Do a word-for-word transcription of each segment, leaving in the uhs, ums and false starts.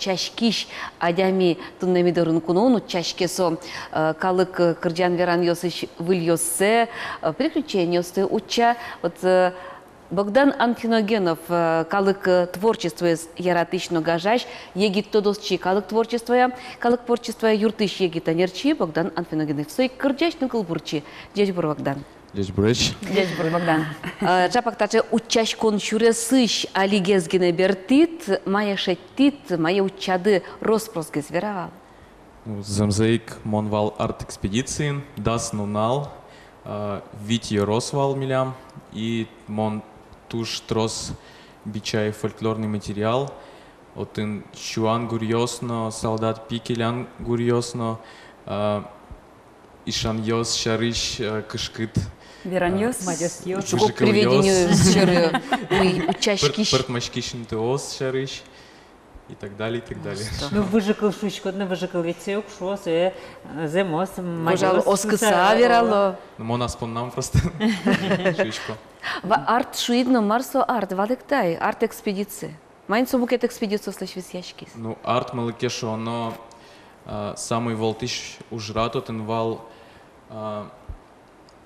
утчаськись адями туннэ ми дорын куноын, утчаське со, э, калык, э, кырӟан-веранъёсысь выльёссэ, э, приключениосты утча. Вот, э, Богдан Анфиногенов, э, калык, э, творчествоез яратӥсь но гажась, егит тодосчи, калык творчествоя, калык творчествоя юртысь егит ӧнерчи Богдан Анфиногенов. Со ик кырӟась но кылбурчи. Ӟечбур, Богдан. Ӟечбуресь. Ӟечбур, Богдан. Э, чапак таӵе утчаськон сюресысь алигес гинэ бертӥд, мае шедьтӥд, мае утчады, рос-просгес вера вал. Ну, зэмзэ ик, мон вал арт-экспедициын дас нунал, а, вить ёрос вал милям, и мон туж трос бичай фольклорный материал, отын сюан гуръёс но, солдат пи келян гуръёс но, а, ишанъёс сярысь, а, кышкыт, веранъёс, а, мадёсъёс, выжыкылъёс. Предвидение сярысь, ой, пыр-, учаськись, пӧртмаськись интыос сярысь. И так далее, и так далее. Ну, выжыкыл шуиськод но, выжыкыл ведь сое уг шуо, сое, э, зэмос, пожалуй, мадёс оскыса шуса верало. Ну, мон ас поннам просто шуисько. Ва-, арт шуид но, мар со арт, валэкты ай, арт-экспедиция. Маин со мукет экспедициослэсь висъяськиз? Ну, арт, малы ке шуоно, а, самой валтӥсь ужрад отын вал, а,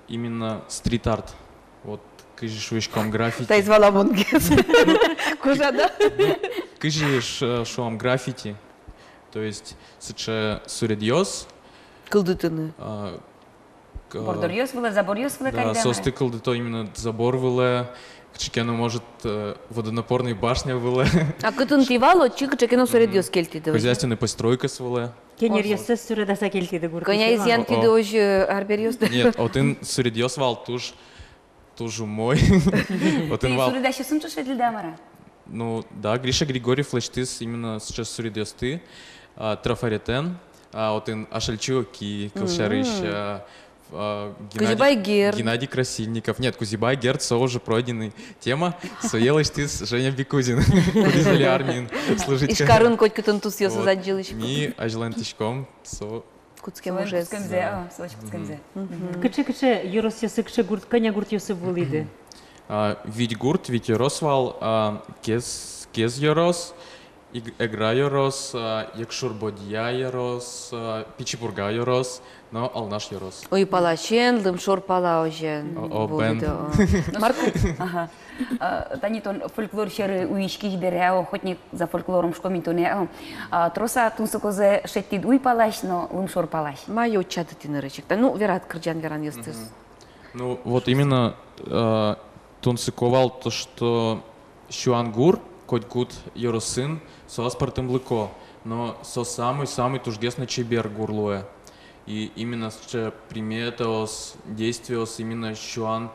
именно стрит-арт. Вот кызьы шуиськом, граффити. Таиз валамонгес. Кожа, да? Ну, кызьы ш-, шуом, граффити. То есть сыӵе суредъёс. Кылдытыны. А, к-, бордоръёс вылэ, заборъёс вылэ, да, каллен, соосты кылдыто именно забор вылэ, кыӵе ке но, может, э, водонапорной башня вылэ. А кытын тӥ вал, отчы кыӵе ке но суредъёс кельтӥды, озьы? Хозяйственной постройкаос вылэ. Кенеръёссэс суредаса кельтӥды гуртысь. Кӧня изъян тӥды озьы арбериосты? Нет, отын суредъёс вал туж, туж умой. Отын вал. Тӥ суредасьёсын ӵош ветлӥды-а, мар-а? Ну, да, Гриша Григорьев лэсьтӥз именно сыӵе суредъёсты, а, трафаретэн, а, отын Ашальчи Оки, кылсярысь, а, а, Геннадий, Кузебай Герд. Геннадий Красильников. Нет, Кузебай Герд, со уже пройденный тема, сое лэсьтӥз Женя Бикузин, кудӥз али армиын служить каре. Ижкарын котькытын тусъёсыз адӟылӥсько. Вот. Ми азьланьтӥськом со. Кутскем уже. Кутскемзэ, а, со кутскемзэ. Мгм. Кыӵе, кыӵе ёросъёсы, кыӵе гурт, кӧня гуртъёсы вуылӥды? А, вить гурт, вить ёрос вал, а, Кез, Кез ёрос, Иг-, Эгра ёрос, а, Якшур-Бӧдья ёрос, а, Пичи Пурга ёрос но Алнаш ёрос. Уйпаласен, лымшор пала озьыен. О, о, бен. Вуылӥды, о. Марк-, ага. А, тани тон фольклор сьӧры уиськись бере, а, охотник за фольклором шуиськом ини тонэ, а, а, трос-а тунсыкозэ шедьтӥд уйпалась но лымшор палась? Мае утчады тӥ нырысь ик? Та, ну, верад кырӟан-веранъёсты. Мгм. Ну, вот именно, э, тунсыко вал то, что сюан гур котькуд ёросын со аспӧртэмлыко, но со самый-самый тужгес но чебер гур луэ. И именно сыӵе приметаос, действиос, именно сюан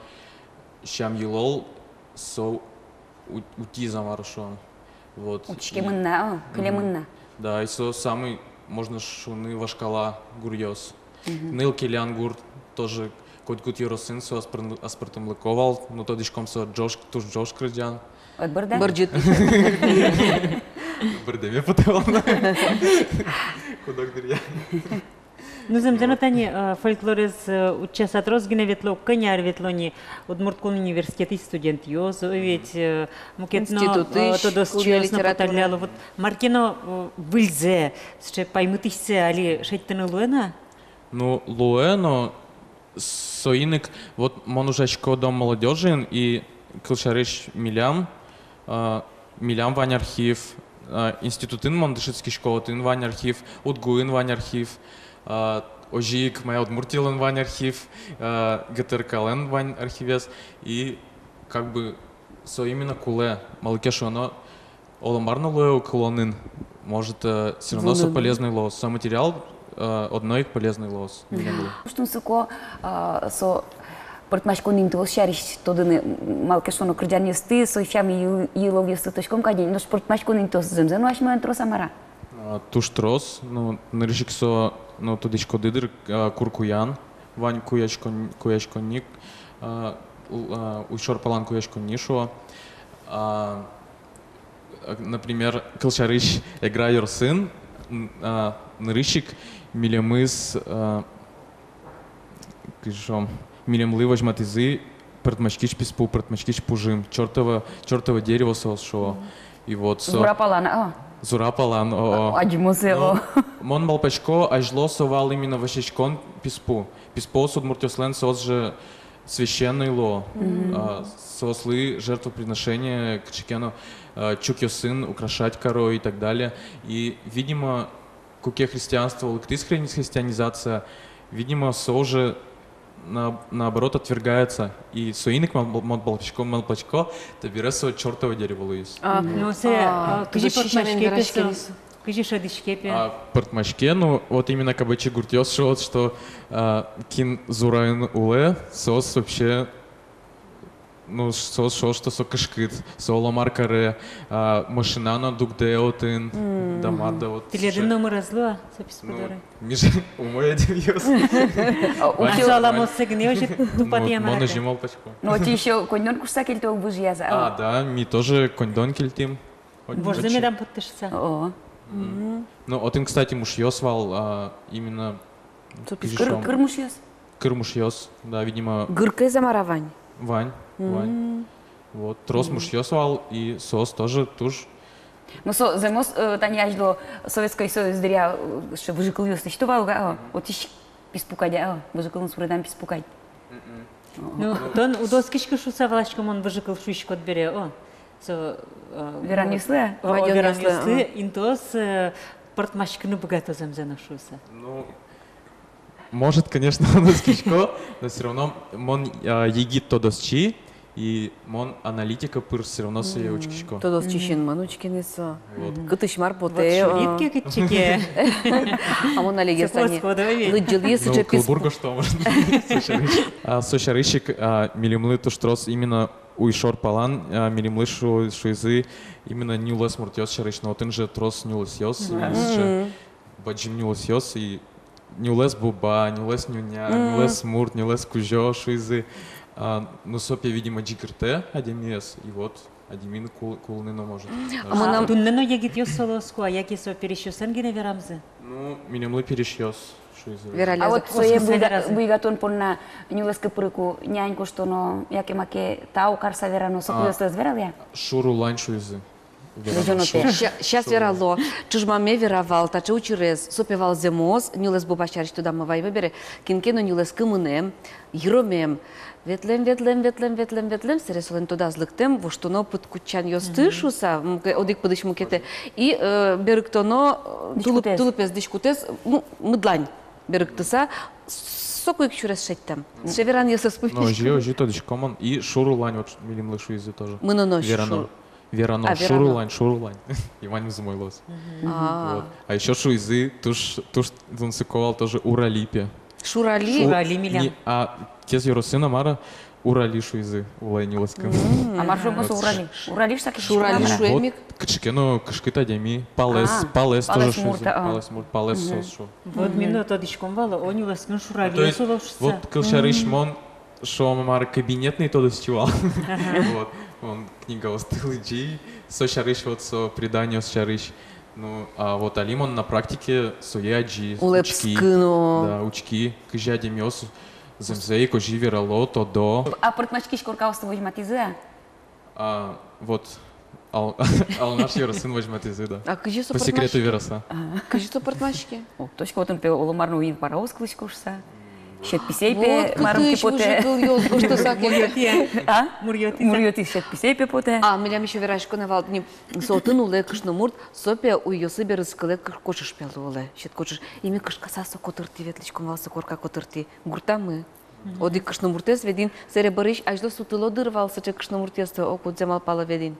сям-йылол со у-, утиз, мар-а шуом. Вот. Учкемын на, а, кылемын на. Мгм. Да, и со самый, можно шуыны, вашкала гуръёс. Мгм. Ныл келян гур тоже котькуд ёросын со аспӧртэмлы-, аспӧртэмлыко вал, но тодӥськом, со ӝож, туж ӝож кырӟан. Ой, бӧрдэ? Бӧрдэ. Бӧрдэме потэ вал на. Кудог дыръя. Ну, зэмзэ но, тани, э, фольклорез, э, утчаса трос гинэ ветло, кӧня ар ветло ни Удмурт кун университетысь студентъёс, э, ведь, э, мукет но, э, институтысь тодосчиос но поталляло. Вот мар ке но, э, выльзэ, сыӵе паймытӥсьсэ али шедьтыны луэ на? Ну, луэ, но соин ик, вот мон ужасько Дом молодёжиын, и, кылсярысь, милям, а, милям вань архив, а, институтын мон дышетскисько, отын вань архив, УдГУын вань архив, а, озьы ик мае Удмуртилэн вань архив, а, ГТРКлэн вань архивез, и как бы со именно кулэ, малы ке шуоно, оло мар но луэ ук улонын, может, э, всё равно со полезный луоз, со материал, э, одно ик полезный луоз. Мгм. Туж тунсыко, э, со пӧртмаськон интыос сярысь тодыны, м, малы ке шуоно, кырӟанъёсты, со сям-йы-, йылолъёсты тодӥськом кадь ини, нош пӧртмаськон интыос зэмзэ но асьмелэн трос-а, мар-а? А, туж трос, ну, нырысь ик со, ну, тодӥськоды дыр, а, кур куян, вань куяськон-, куяськонни, а, у-, а, уйшор палан куяськонни шуо. А, Например, кылсярысь, Эгра ёросын, н-, а, нырысь ик милемыз, а, кызьы шуом, милемлы возьматӥзы пӧртмаськись писпу, пӧртмаськись пужым, чёртово, чёртово дерево соос шуо. Мгм. И вот со... Зура палан, а? Зура палан, о, о. Адӟымон сое, о. Мон малпасько, азьло со вал именно вӧсяськон писпу. Писпуос удмуртъёслэн соос же священный луо. А, соослы жертвоприношение, кыӵе ке но, а, чукъёсын украшать каро и так далее. И, видимо, куке христианство лыктӥз, хри-, христианизация, видимо, со уже на-, наоборот, отвергается. И соин ик мал-, мал-, малпасько, малпасько, табере со чёртово дерево луиз. А, ну, сое, а, кызьы пӧртмаське пе со, кызьы шӧдӥське пе? А, пӧртмаське, ну, вот именно кабачи гуртъёс шуо, что, а, кин Зураын улэ, соос вообще, ну, соос шуо, что со кышкыт, со оломар каре, а, машина но дугдэ отын, да мар да вот. Тӥледын номыр ӧз луы-а со писпу доры? Ми же умой адямиос. А, вань, со аламоссэ гинэ озьы тупатъя мар-а? Мон озьы малпасько. Ну, отчы ещё коньдон куса кельто ук выжыяз-а? А, да, ми тоже коньдон кельтӥм. Вожзэ медам потты шуса. О. Ну, отын, кстати, мушъёс вал, а, именно кыр-, кырмушъёс? Кырмушъёс, да, видимо. Гыркаез-а, мар-а, вань? Вань, вань. Вот, трос мушъёс вал, и соос тоже туж. Ну, со зэмос, э, тани азьло Советской Союз дыръя, э, ещё выжыкылъёс лэсьто вал ук, а, отысь писпу кадь, а, выжыкылын суредам писпу кадь. Ну, тон уд оскиськы шуса валасько мон выжыкыл шуиськод бере, о. Со, э, веранъёслы, о, веранъёслы, интыос, э, пӧртмаськыны быгато зэмзэ но шуса. Ну, может, конечно, мон оскисько, но всё равно мон, а, егит тодосчи, и мон аналитика пыр всё равно сое учкисько. Тодосчи син мон учкисько. Вот. Кытысь мар потэ. Вот, шурит ке, кытчы ке. А мон али гес тани лыдӟылӥ сыӵе писпу. Кылбур гожто, может. Со сярысь. А, со сярысь ик, а, милемлы туж трос именно уйшор палан, а, милемлы шу-, шуизы именно нюлэс муртъёс сярысь, но отын же трос нюлэсъёс, именно сыӵе бадӟым нюлэсъёс, и нюлэс буба, нюлэс нюня, нюлэс мурт, нюлэс кузё шуизы. А, ну, со пе, видимо, ӟыгыртэ адямиез, и вот адямилы кул-, кулыны но может. А мынам туннэ но егитъёс солы оско-а, яке со пересьёслэн гинэ верамзы? Ну, милемлы пересьёс шуизы. Вераллязы. А вот сое буйга-, буйгатон понна нюлэскы пырыку нянь куштоно, яке маке тау карса верано, сокуёслы ӧз вералэ-а? Шур улань шуизы. Верано. Ща-, щас верало. Чужмаме вера вал таӵе учырез. Со пе вал зэмос, нюлэс буба сярысь тодамы вайимы бере, кин ке но нюлэскы мынэм, йыромем. Ветлэм, ветлэм, ветлэм, ветлэм, ветлэм, сэре солэн тодаз лыктэм, воштоно пыдкутчанъёсты шуса, муке-, одӥг пыдысь мукетэ. И, э, берыктоно, э, тулып-, тулыпез, дӥськутэз, ну, мыдлань берыктыса, соку ик сюрес шедьтэм. Сыӵе веранъёсыз пумисько. Ну, озьы, озьы тодӥсько мон. И шур улань вот милемлы шуизы тоже. Мыноно верано. Шур. Верано, а, шур улань, шур улань. И ваньмыз умой луоз. А. Вот. А ещё шуизы, туж, туж тунсыко вал тоже, урали пе. Шурали? Шурали милям. А Кез ёросын-а, мар-а, урали шуизы, улай нюлэскын. А мар шуом со урали? Урали шуса ке, шурали шуэмик. Вот кыӵе ке но кышкыт адями, палэс, палэс тоже шуизы, палэс мурт, палэс соос шуо. Вот ми но тодӥськом вал, о, нюлэскын шурали со луоз шуса. Вот кылсярысь, мон шуом, мар, кабинетный тодосчи вал. Ага. Вот. Мон книгаосты лыдӟи со сярысь, вот со преданиос сярысь. Ну, а вот али мон на практике сое адӟи, учки. Улэпскы но. Да, учки, кызьы адямиос зэмзэ ик озьы верало, тодо. А пӧртмаськись коркаосты возьматӥзы-а? А, вот, ал-, Алнаш ёросын возьматӥзы, да. А кызьы со пӧртмаське? По секрету вераса. А. Кызьы со пӧртмаське? О, точка, отын пе оло мар но уин параос кылӥсько шуса. Сьӧд писэй пе, вот, марым ке, кытысь потэ. Муръётӥ. А? Муръётӥ. Муръётӥ, сьӧд писэй пе потэ. А, милям ещё вераськон вал ни, со отын улэ кышномурт, со пе уйёсы берытскылэ кы-, кочыш пе луылэ, сьӧд кочыш. И ми кышкаса со котыртӥ ветлӥськом вал, со корка котыртӥ. Гуртамы. Одӥг кышномуртэз ведӥн, сэре бӧрысь азьло сутыло дыр вал сыӵе кышномуртъёсты, о, кудзэ малпало ведӥн.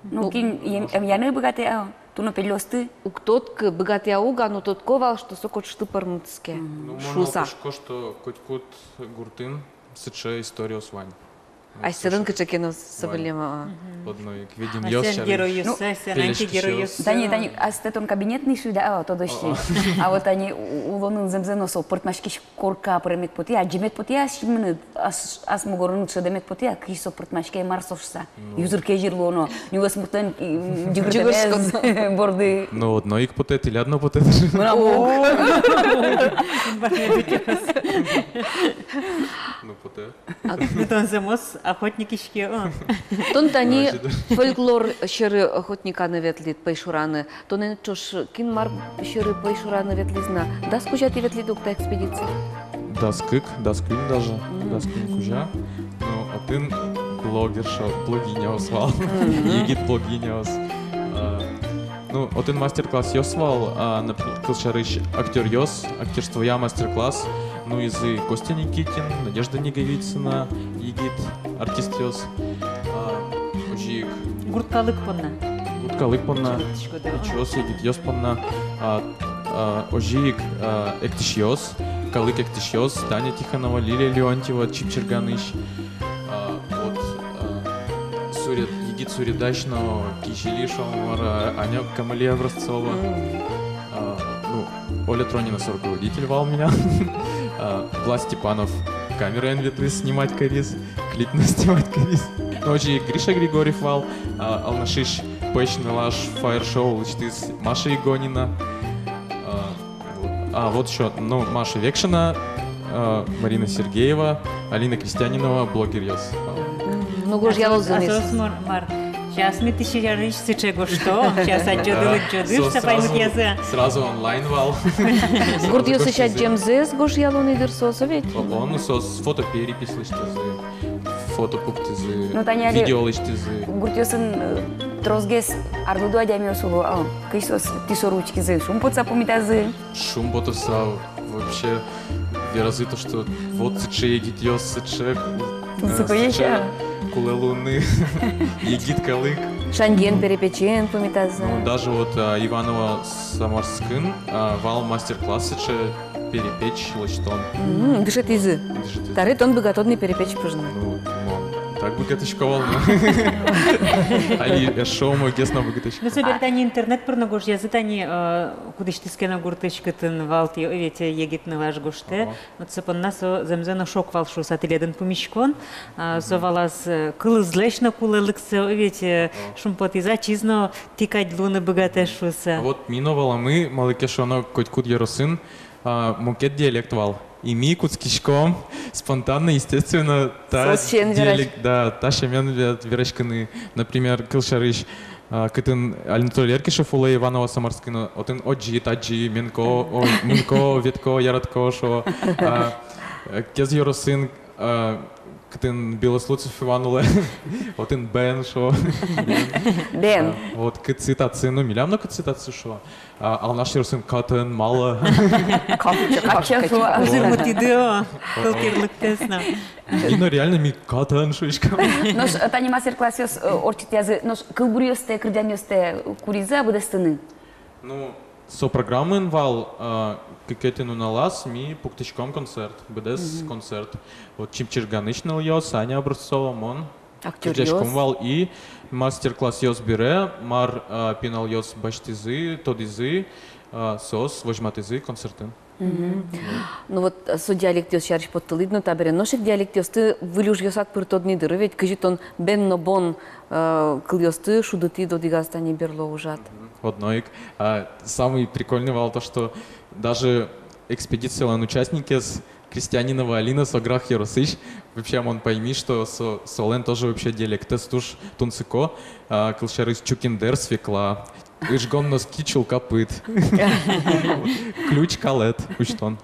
Ну, кин эм-, эмъяны быгатэ-а, туно пельёсты? Уг тодӥськы, быгатэ-а, уг-а, но тодӥсько вал, что со кочышты пӧрмытске. Ну, мон шуса. Малпасько, что котькуд гуртын сыӵе историос вань. Асьсэлэн кыӵе ке но со вылэм-а. Одно ик ведӥнъёс сярысь. Геройёс, ну, асьсэлэн антигеройёс. Тани, тани, астэ тон кабинетный шуид-а, а, тодосчи. О, о. А вот тани у-, улонын зэмзэ но со пӧртмаськись корка пыремед потэ-а, адӟемед потэ-а, асьменыд, ас-, ас мугорыныд шӧдэмед потэ-а, кызьы со пӧртмаське, мар со шуса. Ну. Юзыр-кезьыр луоно, нюлэс муртлэн, и, м, ӟыгыртэмез борды. Ну, одно ик потэ, тӥляд но потэ. Мынам уг. Ну, потэ. А, ну, тон зэмос Охотник иське, о. Тон тани фольклор сьӧры охотниканы ветлӥд, пӧйшураны. Тонэн ӵош кин мар сьӧры пӧйшураны ветлӥз на? Дас кузя тӥ ветлӥды ук та экспедицие? Дас кык, дас куинь даже, дас куинь кузя. Ну, отын блогерша, блогиняос вал. Егит блогиняос. А, ну, отын мастер-классъёс вал, а, например, кылсярысь, актёръёс, актерствоя мастер-класс. Ну, изы Костя Никитин, Надежда Ниговицына, егит артистъёс. А, озьы ик. Гурт калык понна. Гурт калык понна. Ничего, егитъёс понна. А, а, озьы ик, а, эктӥсьёс, калык эктӥсьёс, Таня Тихонова, Лилия Леонтьева, Чипчирганысь. А, вот, а, суред-, егит суредач но кизили, шуом мар-а, Аня Камалия Образцова. А, ну, Оля Тронина, со руководитель вал у меня. А, Влад Степанов камераен ветлӥз, снимать кариз, клип но снимать кариз. Ну, озьы ик Гриша Григорьев вал, а, Алнашысь пӧсь нылаш фаер-шоу лэсьтӥз, Маша Игонина. А, вот. А, вот ещё, ну, Маша Векшина, а, Марина Сергеева, Алина Крестьянинова, блогеръёс. Мгм. Ну, гожъялозы. А соос, а соос мар, мар? Сейчас ми тӥ сярысь сыӵе гожтом, сейчас адӟоды, лыдӟоды, соос сразу, паймытъязы. Сразу онлайн вал. Гуртъёсысь адӟемзэс гожъяло ни дыр соос ведь. О, о, ну, соос фотоперепись лэсьтӥзы, фото пуктӥзы, ну, тани али видео лэсьтӥзы. Гуртъёсын, э, тросгес арлыдо адямиос уло, а, кызьы соос тӥ шоры учкизы, шумпотыса пумитазы? Шумпотыса, вообще, веразы то, что вот сыӵе егитъёс, сыӵе, э, тунсыко сыӵе ещё кулэ луыны егит калык. Шаньгиен перепечен пумитазы. Ну, даже вот, а, Иваново-Самарскын, а, вал мастер-класс сыӵе перепеч лэсьтон. Мгм, дышетӥзы. Дышетӥзы. Табере тон быгатод ни перепеч пыжны. Ну, мон так быгатӥсько вал, но. Али эшшо умойгес но быгатӥсько. Ну, собере тани интернет пыр но гожъязы тани, э, кудӥз тӥ ке но гуртысь, кытын вал тӥ, э, ведь, э, егит нылаш гожтэ. Ага. Вот со понна со зэмзэ но шок вал шуыса тӥледын пумиськон. А, со валаз, э, кылызлэсь но кулэлыксэ, э, ведь, э, шумпотӥз, ачиз но тӥ кадь луыны быгатэ шуыса. А вот ми но валамы, малы ке шуоно, котькуд ёросын, а, мукет диалект вал. И ми кутскиськом спонтанно, естественно, та диалект, да, та сямен ве-, вераськыны. Например, кылсярысь, а, кытын Анатолий Эркишев улэ Иваново-Самарскын, отын озьы, тазьы, менко, ой, мынко, ветко, яратко, шуо. А, э, Кез ёросын, а, кытын Белослудцев Иван улэ, отын бен, шуо. Бен. А, вот кытчы татчы, ну, милям но кытчы татчы, шуо. А, Алнаш ёросын катын, малы. Капча, капча, капча. Узырмытӥды, о, кыл кирлыктэс но. Ми но реально, ми катын шуиськом. Нош, э, тани мастер-классъёс, э, ортчытъязы, нош кылбуръёстэ, кырӟанъёстэ куризы-а быдэстыны? Ну, со программаын вал, э, кыкетӥ нуналаз ми пуктӥськом концерт, быдэс концерт. Вот Чипчирганысь нылъёс, Аня Образцова, мон. Актёръёс. Кырӟаськом вал и мастер-классъёс бере, мар, а, пиналъёс басьтӥзы, тодӥзы, а, соос возьматӥзы концертын. Мгм. Ну вот, а, со диалектъёс сярысь поттылӥд но табере. Нош ик диалектъёсты выль ужъёсад пыртод ни дыр, ведь кызьы тон бен но бон, э, кылъёсты шудытӥд одӥгаз тани берло ужад. Мгм. Одно ик. А, самый прикольный вал то, что даже экспедициялэн участникез Крестьянинова Алина, со Грах ёросысь. Вообще, мон пайми, что со, солэн тоже вообще диалектэз туж тунсыко. А, кылсярысь, чукиндэр — свекла, ыжгон носки — чулка пыд, ключ — калэт, усьтон.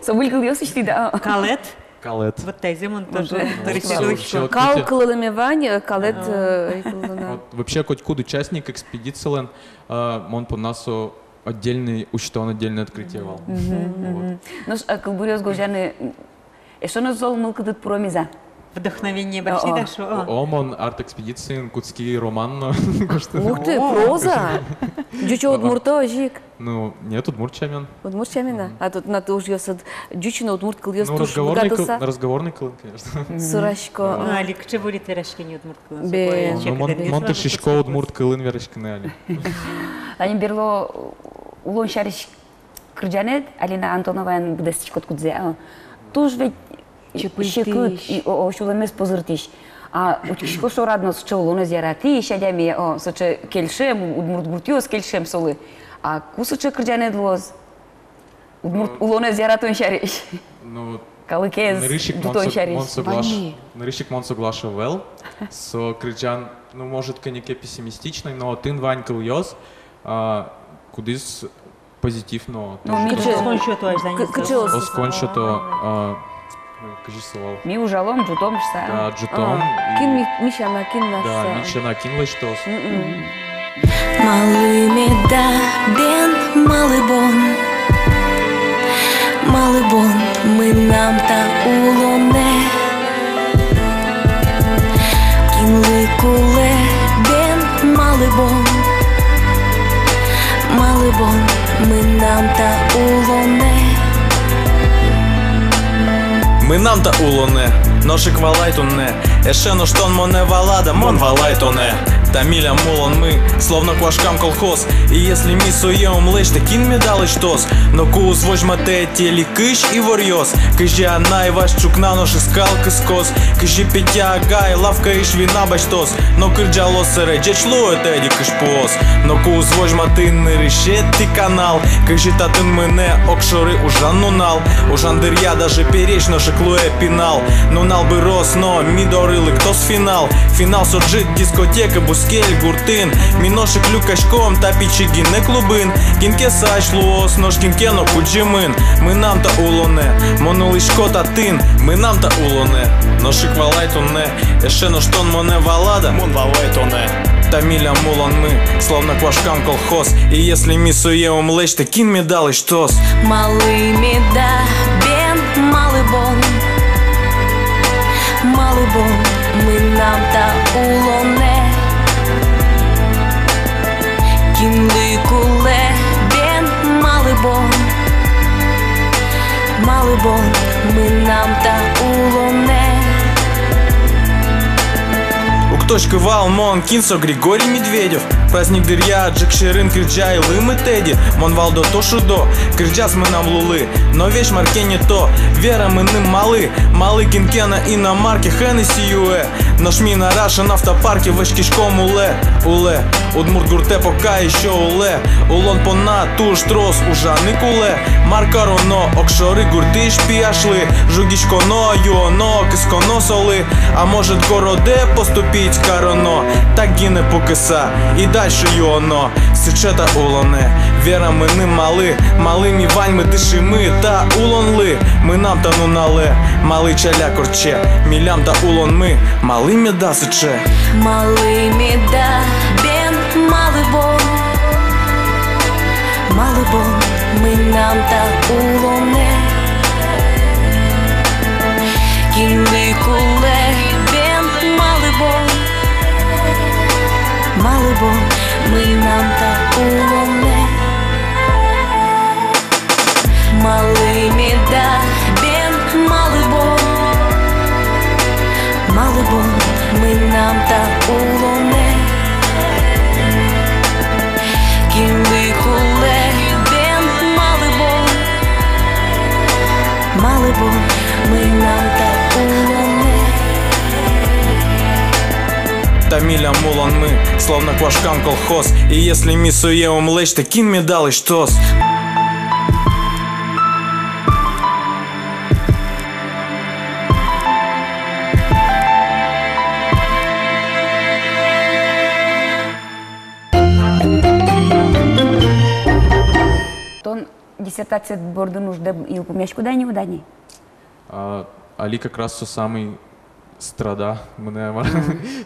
Со выль кылъёс усьтӥд-а? Калэт? Калэт. Вот тайзэ мон тоже дырысьтыз учко. Кал кылылэме вань, э, калэт, э, ӧй кылы на. Вот, вообще, котькуд участник экспедициялэн, а, мон понна со отдельный усьтон, отдельное открытие вал. Мгм, вот. Мгм. Нош, э, кылбуръёс гожъяны, м, эшшо но зол мылкыдыд пуромиз-а? Вдохновение башни, да, шуо. О, о, мон арт-экспедициын кутски роман но гожтыны. Ух ты, проза! Ӟучо, удмурто, озьы ик? Ну, нет, удмурт сямен. Удмурт сямен-а? Мгм. А то тынад ужъёсыд ӟуч но удмурт кылъёс туж быгатыса. Ну, разговорный кыл-, разговорный кылын, конечно. Сурасько. Ну, али кыӵе вольыт вераськыны удмурт кылын. Бен. Ну, мон, мон тыршисько удмурт кылын вераськыны али. Тани берло улон сярысь кырӟанэд, Алина Антоноваен быдэстӥськод кудзэ, а? Туж ведь секыт, и, о, о, сюлэмез позыртӥсь. А учкисько шорад но, сыӵе улонэз яратӥсь адями, о, сыӵе кельшем, удмурт гуртъёс кельшем солы. А ку сыӵе кырӟанэд луоз удмурт улонэз яратон сярысь? Ну, Калыкез ӝутон сярысь. Нырысь ик мон соглаш ӧвӧл со кырӟан, ну, может, кӧня ке пессимистичной, но отын вань кылъёс, а, кудӥз позитив но. Ну, тоже ми тоже. Оскон сёто, азьлань. К-, кыӵе оскон сёто, а, ой, кызьы со вал? Ми ужалом, ӝутом шуса. Да, ӝутом. А, и кин ми-, ми сяна, кин на шуса. Да, ми сяна кин лэсьтоз. Мгм. Малы меда бен, малы бон, малы бон мынам та улонэ? Кинлы кулэ бен, малы бон, малы бон мынам та улонэ? Мынам та улонэ, нош ик валай туннэ. Эше нош тон монэ валад-а, мон валай тонэ. Та милям улонмы, словно куашкам колхоз. И если ми сое ум лэсьтэ, кин меда лэсьтоз? Ноку уз возьматэ ӧтьыли кызь иворъёс. Кызьы анай вазь ӵукна нош ыскал кыскоз, кызьы Петя агай лавкаысь вина басьтоз. Но кырӟалоз сэре: ӟеч луэ, тӧдьы кызьпуос. Ноку уз возьматы нырысетӥ канал, кызьы татын мынэ огшоры ужан нунал. Ужан дыръя даже пересь нош ик луэ пинал. Нунал быроз но, ми доры лыктоз финал. Финал со ӝыт дискотека бускель гуртын. Ми нош ик люкаськом та пичи гинэ клубын. Кин ке сась луоз, нош кин ке но кудӟымын. Мынам та улонэ, мон улӥсько татын. Мынам та улонэ, нош ик валай туннэ. Эше нош тон монэ валад-а, мон валай тонэ. Та милям улонмы, словно куашкам колхоз. И если ми сое ум лэсьтэ, кин меда лэсьтоз? Малы меда бен, малы бон, малы бон мынам та улонэ? Кинлы кулэ бен, малы бон, малы бон мынам та улонэ? Уг тодӥськы вал мон, кин со Григорий Медведев. Праздник дыръя ӝӧк сьӧрын кырӟа, йылымы тӧдьы. Мон валдо, то шудо кырӟаз мынам лулы. Но весь мар ке не то. Вера мыным, малы, малы кин ке но иномарке Хеннесси юэ, нош ми Нарашын автопарке вӧськиськом улэ, улэ. Удмурт гуртэ пока ещё улэ. Улон понна туж трос ужаны кулэ. Мар кароно огшоры гуртысь пияшлы? Жугиськоно, юоно, кысконо солы. А может, городэ поступить кароно? Так гинэ пукыса и дальше юоно. Сыӵе та улонэ. Вера мыным, малы, малы ми ваньмы дышимы та улонлы? Мынам та нуналэ, малы ӵаляк ортче милям та улонмы? Малы меда сыӵе? Малы меда бен, малы бон, малы бон мынам та улонэ? Кинлы кулэ бен, малы бон, малы бон мынам та улонэ? Малы меда бен, малы бон, малы бон мынам та улонэ? Кинлы кулэ бен, малы бон, малы бон мынам та улонэ? Та милям улонмы, словно куашкам колхоз. И если ми сое ум лэсьтэ, кин меда лэсьтоз? Тон диссертация бордын уждэ йылпумъяськод-а ни, уд-а ни? А, али как раз со самый страда, мынэ мар,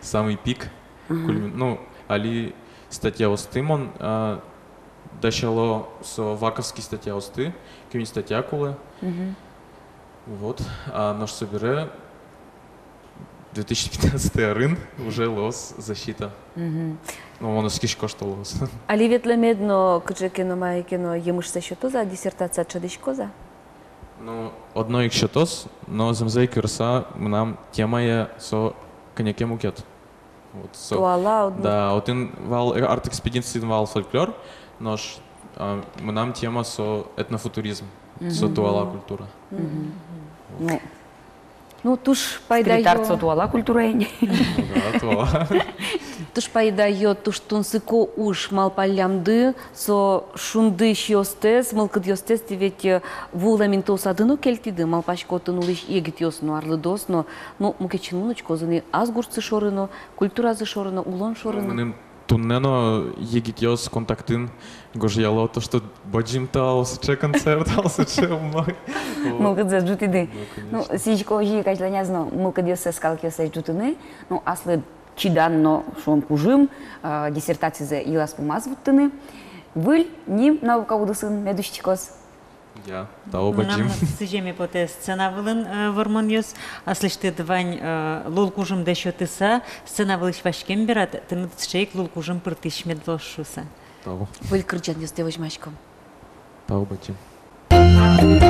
самый пик. Мгм. Кульми-, ну, али статьяосты мон, а, дасяло со ваковский статьяосты, куинь статья кулэ. Мгм. Вот, а, нош собере две тысячи пятнадцатый арын уже луоз защита. Мгм. Ну, мон оскисько, что луоз. Али ветлэмед но, кыӵе ке но, мае ке но емышсэ сётоз-а, диссертация шӧдӥськоз-а? Ну, одно ик сётоз, но зэмзэ ик вераса, мынам темае со кӧня ке мукет. Вот со. Туала, удмурт. Да, отын вал, э, арт-экспедициын вал фольклор, нош, а, мынам тема со этнофутуризм, со туала культура. Мгм. Ну, Ну, туж пайдаё. Секретарь со туала культураен. Да, туала. Туж пайдаё, туж тунсыко уж малпаллямды, со шундысьёстэс, мылкыдъёстэс тӥ ведь, э, вуылэм интыосады но кельтӥды, малпасько, татын улӥсь егитъёс но, арлыдоос но, ну, мукет синмын учкозы ни ас гуртсы шоры но, культуразы шоры но, улон шоры но. Мыным туннэ но егитъёс контактын гожъяло то, что бадӟым тау, сыӵе концерт, сыӵе умой. Мылкыдзэс ӝутӥды. Ну, конечно. Ну, сӥзисько озьы ик азьланяз но мылкыдъёссэс, калыкъёссэс ӝутыны. Ну, аслыд чидан но, шуом, кужым, э, диссертацизэ йылаз-пумаз вуттыны. Выль ним наука удысын мед усьтӥськоз. Я, тау бадӟым. Мынам сӥземе потэ сцена вылын, э, вормонъёс, аслэсьтыд вань, э, лулкужымдэ сётыса, сцена вылысь васькем берад, тыныд сыӵе ик лулкужым пыртӥсь мед луоз шуыса. Тау. Выль кырӟанъёстэ возьмаськом. Тау бадӟым.